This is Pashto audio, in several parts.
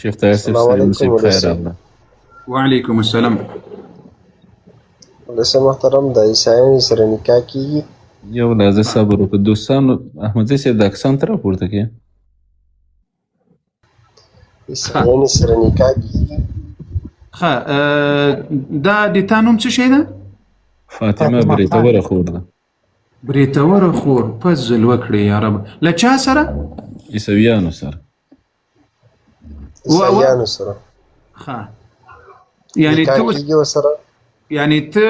شیخ طاهر صاحب السلام ستړي علیکم مه شئ، ولس پخیر صاحب. راغله. وعلیکم السلام. ولس محترم، د عیسایانو سره نکاح کیږي؟ یو لحظه صبر وکړه دوستانو. احمدزی صاحب د اکسان ته راپورته کې. عیسایانو سره نکاح کیږي؟ ښه، دا د تا نوم څه شی ده؟ فاطمه بریتوره خور ده. بریتوره خور، فضل وکړي یا رب. له چا سره؟ عیسویانو سره. عیسایانو سره. ښه، یعنی نکاح ته کیږي ورسره؟ یعنی ته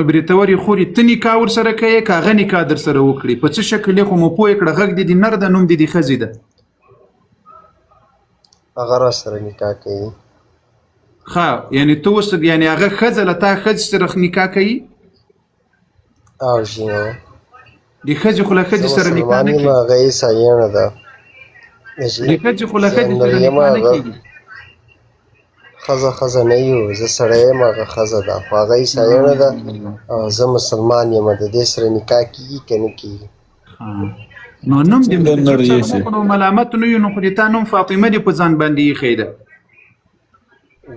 بریتورې خورې، ته نکاح ورسره کوې که هغه نکاح در سره وکړي؟ په څه شکل یې خو مو پوه کړه. غږ دې د نر ده، نوم دې د ښځې ده. هغه را سره نکاح کوي. ښه، یعنی ته اوس، یعنی هغه ښځه له تا ښځې سره نکاح کوي؟ او جی. د ښځې خو له زه ښځې سره نکاح مسلمان نه یم، کېږي. هغه عیسایانه ده. د ښځې خو له زه ښځې نر سره یم، نکاح نه هغه کېږي. ښځه. ښځه نه یو، زه سړی یم، هغه ښځه ده، خو هغه عیسایانه ده او زه مسلمان یم. د دې سره نکاح کیږي که نه کیږي؟ نو نوم دې څنګه نر یې شي؟ نو ملامت نه یو، نو خو دې تا نوم فاطمه دې په ځان باندې ایښی ده.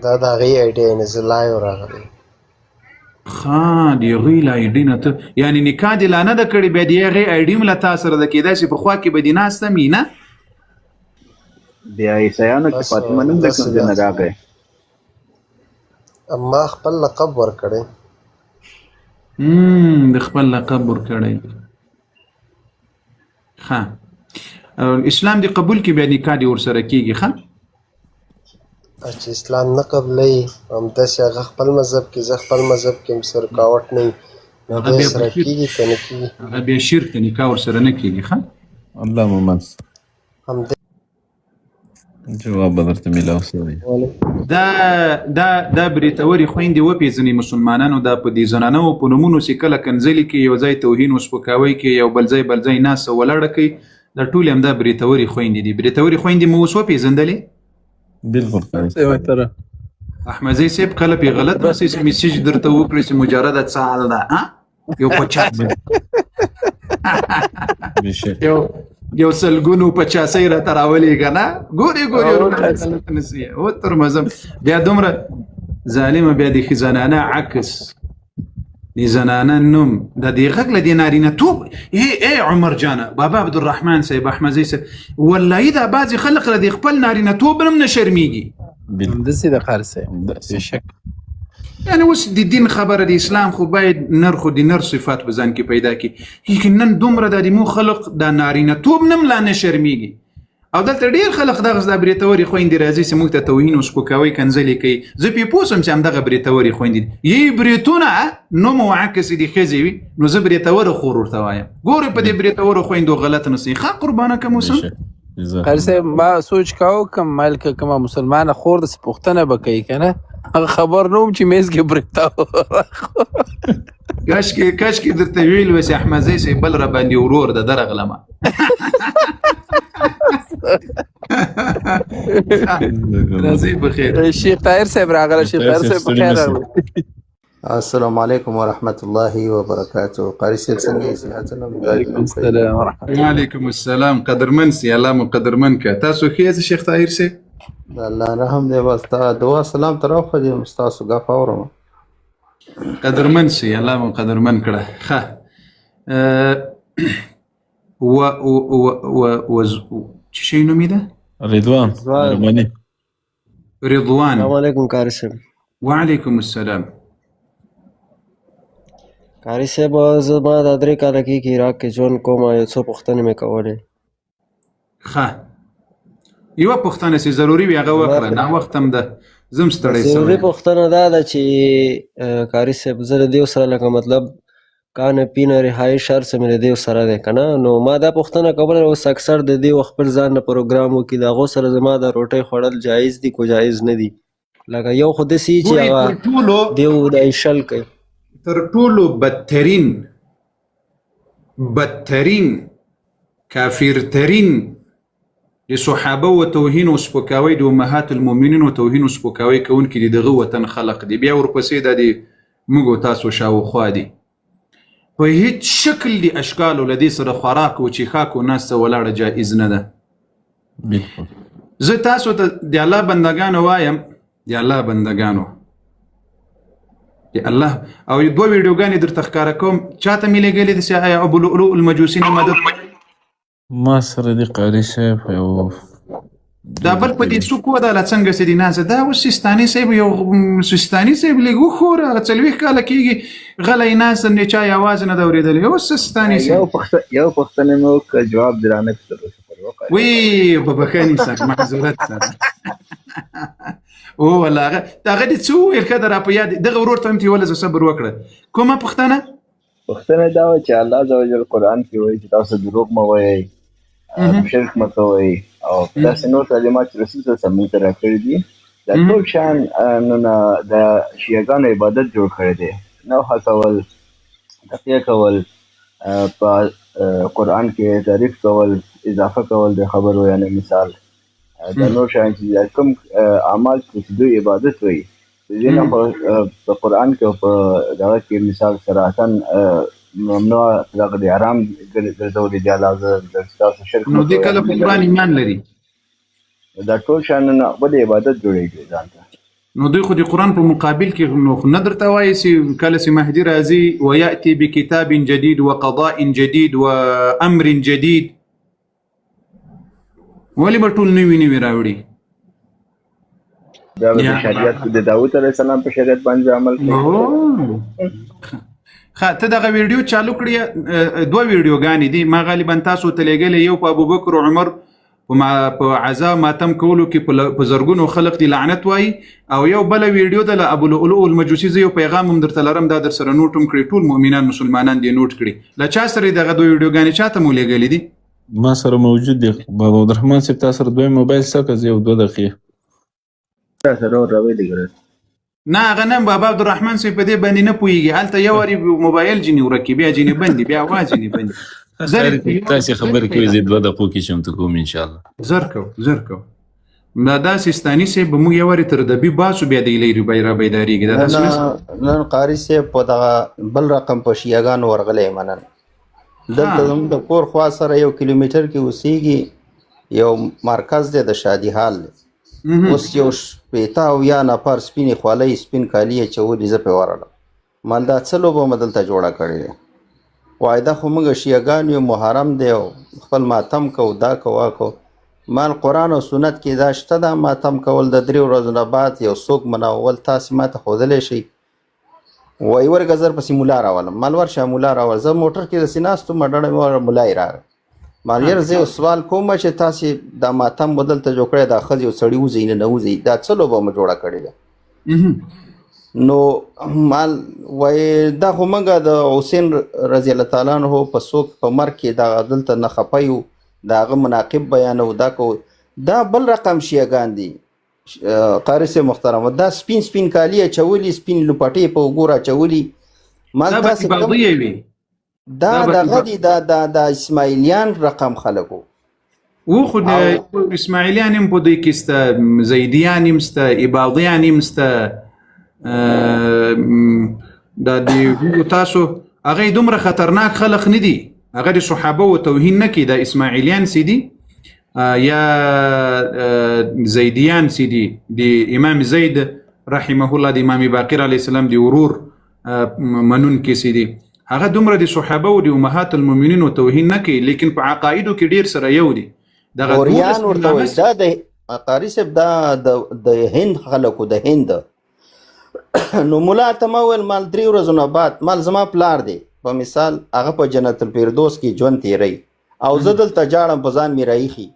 دا د هغې ایډیا نه، زه لایو راغلی. ښه، د هغوی له ایډي نه ته، یعنی نکاح دې لا نه ده کړې، بیا د هغې ایډي هم له تا سره ده. کېدای شي په خوا کې به دې ناسته هم وي، نه؟ د عیسایانو کې بس فاطمه نوم د داسې کوم ځای ده. نه راغی؟ ما خپل لقب ورکړی. د خپل لقب ورکړی. ښه، اسلام دې قبول کړي، بیا نکاح دې ورسره کېږي. ښه. چې اسلام نه قبلوي، همداسې هغه خپل مذهب کې، زه خپل مذهب کې هم، سره رکاوټ نه وي، نو هغه بیا بیا سره په شرک کیږي که نه کیږي؟ هغه بیا شرک دی، نکاح ورسره نه کېږي. ښه. الله مو مل. همدې. جواب به درته میلاو سوی. دا دا دا بریتورې خویندې وپېژنئ مسلمانانو. دا په دې زنانو په نومونو چې کله کنځلې کوي، یو ځای توهین او سپکاوی کوي، یو بل ځای بل ځای ناسته ولاړه کوي، دا ټولې همدا بریتورې خویندې دي. بریتورې خویندې مو اوس وپېژندلې؟ بالکل قاري صاحب. احمدزی صاحب، کله پې غلط نه سي چې میسج درته وکړي چې مجرده څه حال ده؟ ها، یو 50 بېشک. یو سلګونو 85 راته راولېږه. نه ګورې ګورې وروره، غلط نه سي. او تر مزم بیا دومره ظالمه، بیا د زنانه عکس، د زنانه نوم، د دې غږ له دې نارینه توب. ای ای عمر جانه، بابا عبدالرحمن صاحب، احمدزی صاحب، والله دا بعضې خلک له دې خپل نارینه توب هم نه شرمیږي. بالکل. همداسې د قاری صاحب. همداسې. بېشک. یعنی اوس د دین خبره، د اسلام خو باید نر خو د نر صفات په ځان کې پیدا کړي، لیکن نن دومره د مو خلق د نارینه توب نم لا نه شرمیږي. او دلته ډیر خلک دغه د بریتورې خویندې راځي چې موږ ته توهین او سپکاوی کنځلې کوي. زه پې پوه شم چې همدغه بریتورې خویندې دي. یی بریتونه نوم او عکس یې د ښځې وي، نو زه بریتوره خور ورته وایم. ګورئ په دې بریتورو خویندو غلط نه سئ. ښه، قربانه کوم اوسم. قاری صاحب، ما سوچ کاوه کوم مال که کومه مسلمانه خور داسې پوښتنه به کوي که نه، هغه خبر نه وم چې میز کې بریتور. کاشکې کاشکې درته ویل وسې احمدزی صاحب، بل را باندې ورور ده درغلمه. راځئ په خیر. شیخ طاهر صاحب راغله. شیخ طاهر صاحب، په خیر راغله. السلام علیکم ورحمت الله وبرکاته. قاری صاحب، څنګه یې؟ صحت نه؟ وعلیکم السلام ورحمت الله. وعلیکم السلام. قدرمن سی، الله مو قدرمن که. تاسو ښه یاست شیخ طاهر صاحب؟ د الله رحم دی، بس تا دعا سلام تر اوخه دې ستاسو ګپ اورم. قدرمن سی، الله مو قدرمن کړه. ښه، و و و و و څه شی نومېده؟ رضوان. مهرباني. رضوان. السلام علیکم قاری صاحب. وعلیکم السلام. قاری صاحب، زه ما دا 3 کاله کېږي عراق کې ژوند کوم، یو څو پوښتنې مې کولې. ښه، یوه پوښتنه چې ضروري وي هغه وکړه، ناوخته هم ده، زه هم ستړی ضروري سوی یم. پوښتنه دا ده چې قاری صاحب، زه له دیو سره لکه مطلب کانه پینه رهایش هر څه مې له دیو سره دی که نه، نو ما دا پوښتنه کوله، اوس اکثر د دیو خپل ځان نه پروګرام وکړي، د هغو سره زما د روټۍ خوړل جایز دي کو جایز نه دي؟ لکه یو خو داسې چې ګورئ، هغه تر ټولو دیو د شل کوي. تر ټولو بدترین بدترین کافرترین د صحابه و توهین او سپکاوی، د امهات المؤمنین و توهین او سپکاوی کوونکي د دغه وطن خلق دي، بیا ورپسې د دې موږ او تاسو شاوخوا دي. په هیڅ شکل دي اشکالو له دې سره خوراک او چیښاک او ناسته ولاړه جایز نه ده. بالکل. زه تاسو ته د الله بندگانو وایم، د الله بندگانو، د الله او دوه ویډیوګانې درته ښکاره کوم. چاته مې لېږلې دي چې آیا ابو لؤلؤ المجوسي نه مدد؟ ما سره دی قاري صاحب یو دا بل په دې څوک و، دا لا څنګه څه دي نازه. دا اوس سیستاني صاحب، یو سیستاني صاحب لږ وښوره، هغه 40 کاله کېږي غلی ناست دی، چا یې اواز نه دی اورېدلی. اوس سیستاني صاحب یو پوښتنه مې وکړه، جواب دې رانه کړ تر اوسه پورې. وقاري وی په بخښنې سره، معذرت سره. او والله هغه دې څه وویل؟ ښه ده را په یاد دغه ورور ته هم ترې ولزه صبر وکړه. کومه پوښتنه؟ پوښتنه دا وه چې الله عز وجل قرآن کې وایي چې تاسو دروغ مه وایئ، شرک مه کوئ او داسې نور تعلیمات چې رسول صلی الله علیه وسلم موږ ته راکړي دي، دا ټول شیان نو د شیعهګانو عبادت جوړ کړی دی. نوحه کول، تقیه کول، په قرآن کې تعریف کول، اضافه کول د خبرو، یعنی مثال دا نور شیان چې دا کوم اعمال چې دوی عبادت وایي، د دې نه خو په قرآن کې او په دغه کې مثال صراحتاً ممنوع دغه د حرام ګرځولي دي. الله عز وجل تاسو شرک نو دوی کله په قرآن ایمان لري؟ دا ټول شیانونه ولې عبادت جوړېږي ځان ته؟ نو دوی خو د قرآن په مقابل کې نو خو نه درته وایي چې کله چې مهدي راځي ويأتي بکتاب جديد وقضاء جديد وامر جديد، ولې به ټول نوي نوي راوړي؟ دا به د شریعت د داوود علیه السلام په شریعت باندې عمل کوي. ښه، ته دغه ویډیو چالو کړې؟ دوه ویډیوګانې دي، ما غالبا تاسو ته لېږلې. یو په ابوبکر او عمر په عزا ماتم کولو کې په زرګونو خلق دي لعنت وایي، او یو بله ویډیو ده له ابو لؤلؤ المجوسي. زه یو پیغام هم درته لرم، دا در سره نوټ هم کړي، ټول مؤمنان مسلمانان دې نوټ کړي. له چا سره دغه دوه ویډیوګانې چاته مو لېږلې دي؟ ما سره موجود دي بابا عبدالرحمن صاحب. تاسو سره دویم موبایل څه که زه یو دوه دقیقې نه هغه نه، بابا عبدالرحمن صاحب په دې باندې نه پوهېږي. هلته یو واري موبایل ځینې ورکي، بیا ځینې بندي، بیا اواز ځینې بندي. تاسې خبرې کوئ، زه دوه دقیقو کې چمتو کوم انشاءالله. زر کو، زر کو. دا داسې ستاني صاحب به موږ یو واري تر دبي باسو، بیا دی لرې به را بیدارېږي. دا داسې نه نن قاري صاحب په دغه بل رقم په شیعهګانو ورغلی یم. نن دلته زموږ د کور خوا سره 1 کیلومتر کې اوسېږي، یو مرکز دی د شادي حال دی. اوس یو 60 او یا نفر سپینې خولۍ سپین کالي اچولي، زه پرې ورغلم، مال دا څه لوبه مو دلته جوړه کړې ده؟ وایي دا خو موږ شیعهګان یو، محرم دی او خپل ماتم کوو، دا کوو هغه کوو. مال قرآن او سنت کې دا شته، دا ماتم کول د 3 ورځو نه بعد یو څوک مناول، تاسې ما ته ښودلی شئ؟ وایي ورګه زر پسې ملا راولم. مال ورشه ملا راول. زه موټر کې داسې ناست وم، ډډه مې ورغله، ملا یې راغی. مال یاره زه یو سوال کوم چې تاسې دا ماتم مو دلته جوړ کړی، دا ښځې او سړي وځئ نه وځئ، دا څه لوبه مو جوړه کړې ده؟ نو مال وایي دا خو موږ د حسین رضی الله تعالی عنه په څوک په مرګ کې دا دلته نه خفه یو، د هغه مناقب بیانوو، دا کوو. دا بل رقم شیعهګان دي قاري صاحب محترم، دا سپین سپین کالي اچولي، سپین لوپټې په اوږو راچولي. مال دا به تاسې کوم عبادیه وي. دا دا به دغه دي، دا دا دا اسماعیلیان رقم خلک وو. و خو د اسماعیلیان هم په دوی کې سته، زیدیان هم سته، عبادیان هم سته. دا د تاسو هغه دومره خطرناک خلق نه دي، هغه د صحابه و توهین نه کوي. دا اسماعیلیان سي دي یا زیدیان سي دي، د امام زید رحمه الله د امام باقر علیه السلام د ورور منون کې سي دي. هغه دومره د صحابه او د امهات المؤمنینو توهین نه کوي، لیکن په عقایدو کې ډیر سره یو دي. دغه اوریان دولس ورته وایي. نامه دا د قاري صاحب دا د هند خلکو، د هند. نو ملا ته ما وویل مال 3 ورځو نه بعد، مال زما پلار دی په مثال، هغه په جنت الفردوس کې ژوند تېروي او زه دلته جاړم، په ځان مې راایښي،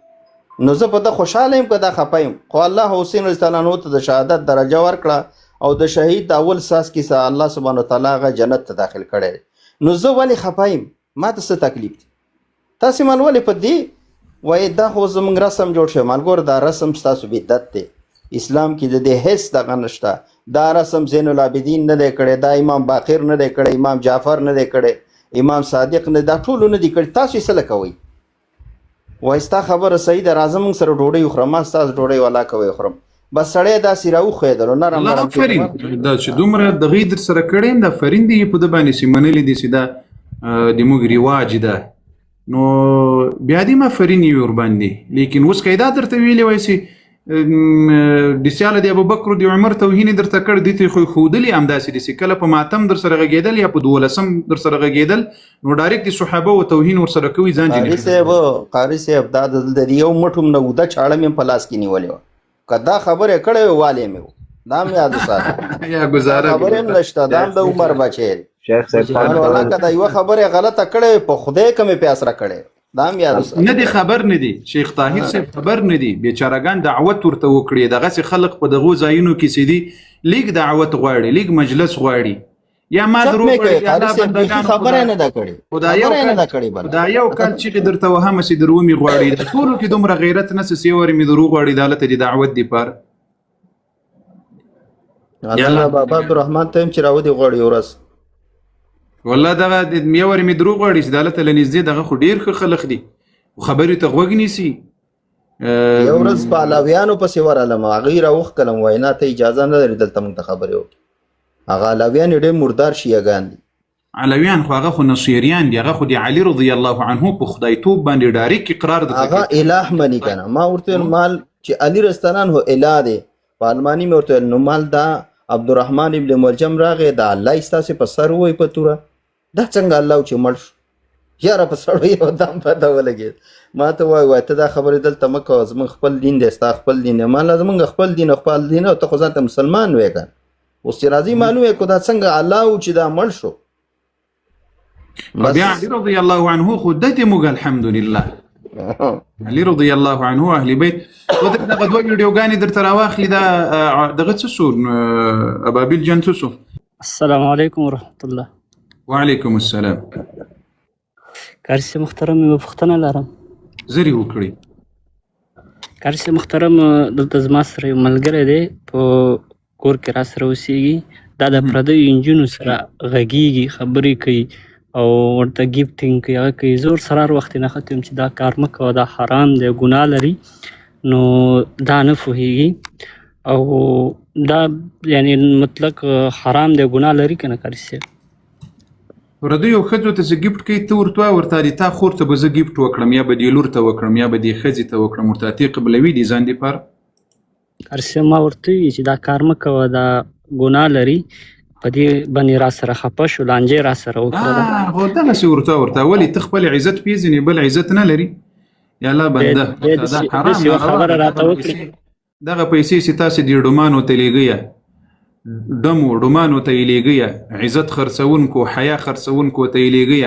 نو زه په ده خوشحاله یم که دا خفه یم؟ خو الله حسین رضی الله عنه ته د شهادت درجه ورکړه او د شهید د اول څاڅکي څخه الله سبحانه وتعالی هغه جنت ته داخل کړی دی. نو زه ولې خفه یم؟ ما ته څه تکلیف دی؟ تاسې مال ولې په دې وایي دا خو زموږ رسم جوړ شوی؟ مال ګوره دا رسم ستاسو بدعت دی، اسلام کې د دې هېڅ دغه نشته. دا رسم زین العابدین نه دی کړی، دا امام باقر نه دی کړی، امام جعفر نه دی کړی، امام صادق نه، دا ټولو نه دی کړی، تاسو یې څه لکوئ؟ وایي ستا خبره صحیح ده، راځه موږ سره ډوډۍ وخوره، ما ستاسو ډوډۍ ولا کوي خورم. بس سړی داسې راوښویدلو، نرم الله نرم آفرین. کېدل. دا چې دومره دغې در سره کړی یم، دا فرین دی په ده باندې چې منلي دي چې دا د موږ رواج ده. نو بیا دې ما فرین یې ورباندې. لیکن اوس که دا درته ویلي وای چې د سیاله د ابوبکر د عمر توهین درته کړ، دې ته خو ښودلي همداسې دي چې کله په ماتم در سره غږېدل یا په دولسم در سره غږېدل نو ډایرکټ د صحابه او توهین ورسره کوي ځان قاري صاحب، قاري صاحب، دا د یو مټ هم نه اوده چاړه مې په لاس کې نیولې وه، که دا خبره کړې وای والې مې و، دا هم یاد وساته. یا ګزاره خبرې هم نشته، دا هم د عمر بچی دی. شیخ صاحب والله که دا یوه خبره غلطه کړې وای په خدای که مې پې اسره کړې، دا هم یاد وساته. نه دی خبر نه دی شیخ طاهر صاحب، خبر نه دی بیچارهګان دعوت ورته وکړي. دغسې خلک په دغو ځایونو کې چې دي لیږ دعوت غواړي، لیږ مجلس غواړي، یا ما چپ درو مې کوي غواړي، یا قاري دا صاحب، بیخي بندګانو خبره نه ده کړې، خدا یو خبره نه کال ده کړې بله. خدا یو کال چیغې درته وهم چې درو مې غواړي، د ټولو کې دومره غیرت نه څه سیورې مې درو غواړي دالته د دعوت دی پاره. الله بابا عبدالرحمن ته هم چې راودي غواړي ورځ. والله دغه یو ورې مې دروغ غواړي چې دالته له نږدې دغه خو ډېر ښه خلک دي، خبرې ته غوږ نیسي. یو ورځ په علاویانو پسې ورغلم، هغوی راوښکلم، وایي نه ته اجازه نه لرې دلته موږ ته خبرې وکړې. هغه علاویان یې ډېر مردار شیعهګان دي. علویان خو هغه خو نصیریان دي، هغه خو د علي رضی الله عنه په خدایتوب باندې ډایرک اقرار درته هغه کوي. اله مني که نه. ما ورته ویل مال چې علي رضی الله عنه اله دی، په الماني مې ورته ویل نو مال دا عبدالرحمن ابن ملجم راغی دا الله یې ستاسې په سر ووایي په توره، دا څنګه الله و چې مړ شو؟ یاره په سړو یو دم پته ولګېد. ما ته وایي وایي ته دا خبرې دلته مه کوه، زموږ خپل دین دی، ستا خپل دین دی. ما له زموږ خپل دین او خپل دین او ته خو ځان ته مسلمان وې که نه، اوس چې راځي معلومه یې کړو دا څنګه الله و چې دا مړ شو. او بیا علي رضی الله عنه خو دته موږ الحمدلله علي رضی الله عنه اهل بیت. دغه دوه ویډیوګانې درته راواخلي. دا دغه څه سو ابابیل جان څه سو؟ السلام علیکم ورحمت الله. وعلیکم السلام. قاري صاحب محترم، یوه پوښتنه لرم. زر یې وکړي. قاري صاحب محترم، دلته زما سره یو ملګری دی، په کور کې را سره اوسېږي. دا د پردیو نجونو سره غږیږي، خبرې کوي او ورته ګیفټینګ کوي، هغه کوي. زه ورسره هر وخت نښتی یم چې دا کار مه کوه، دا حرام دی، ګناه لري. نو دا نه پوهېږي او دا یعنی مطلق حرام دی، ګناه لري که نه قاري صاحب؟ پردیو ښځو ته چې ګیفټ کوي، ته ورته وایه ورته د تا خور ته به زه ګیفټ وکړم، یا به دې لور ته وکړم، یا به دې ښځې ته وکړم، ورته اتې قبلوي دي ځان دپاره. قاري صاحب ما ورته وویل چې دا کار مه کوه، دا ګناه لري. په دې باندې را سره خفه شو، لانجه یې را سره وکړله. خو دغسې ورته ورته ولې ته خپل عزت پېژنې، بل عزت نه لري. یا الله بنده، دا حرام داسې یوه خبره راته وکړي. دغه پیسې چې تاسې دې ډومانو ته لېږئ، ډمو ډومانو ته یې لېږئ، عزت خرڅوونکو حیا خرڅوونکو ته یې لېږئ،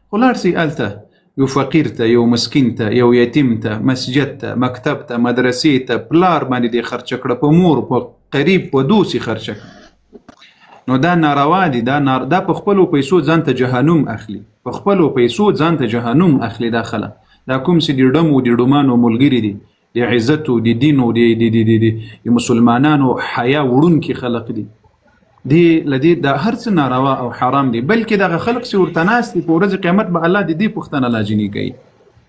خو لاړ سئ هلته یو فقیر ته، یو مسکین ته، یو یتیم ته، مسجد ته، مکتب ته، مدرسې ته، پلار باندې دې خرچه کړه، په مور، په قریب، په دوست یې خرچه کړه. نو دا ناروا دي، دا په خپلو پیسو ځان ته جهنم اخلي، په خپلو پیسو ځان ته جهنم اخلي. دا خلک دا کوم چې د ډمو د ډومانو ملګري دي، د عزت او د دین او د مسلمانانو حیا وړونکي خلک دي، دې له دې دا هر څه ناروا او حرام دي. بلکې دغه خلک چې ورته ناست دي، په ورځ قیامت به الله د دې پوښتنه لا ځینې کوي.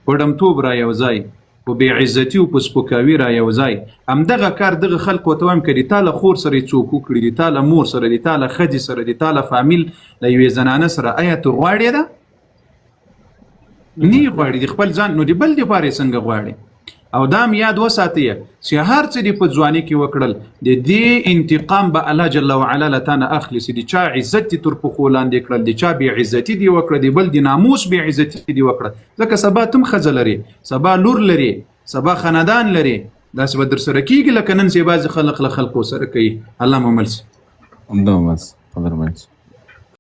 په ډمتوب را یو ځای، په بې عزتي او په سپکاوي را یو ځای. همدغه کار دغه خلکو ته وایم، که د تا له خور سره یې څوک وکړي، د تا له مور سره، د تا له ښځې سره، د تا له فامیل له یوې زنانه سره، ایا ته غواړې دا؟ نه یې غواړي د خپل ځان، نو د بل دپاره یې څنګه غواړي؟ او دا هم یاد وساتئ چې هر څه دې په ځواني کې وکړل، د دې انتقام به الله جل وعلا له تا نه اخلي. چې د چا عزت دې تر پښو لاندې کړل، د چا بې عزتي دې وکړه، د بل د ناموس بې عزتي دې وکړه، ځکه سبا ته هم ښځه لرې، سبا لور لرې، سبا خاندان لرې، داسې به درسره کېږي لکه نن چې بعضې خلک له خلکو سره کوي. الله مو مل سي. الله مو مل سي. قدرمن سي.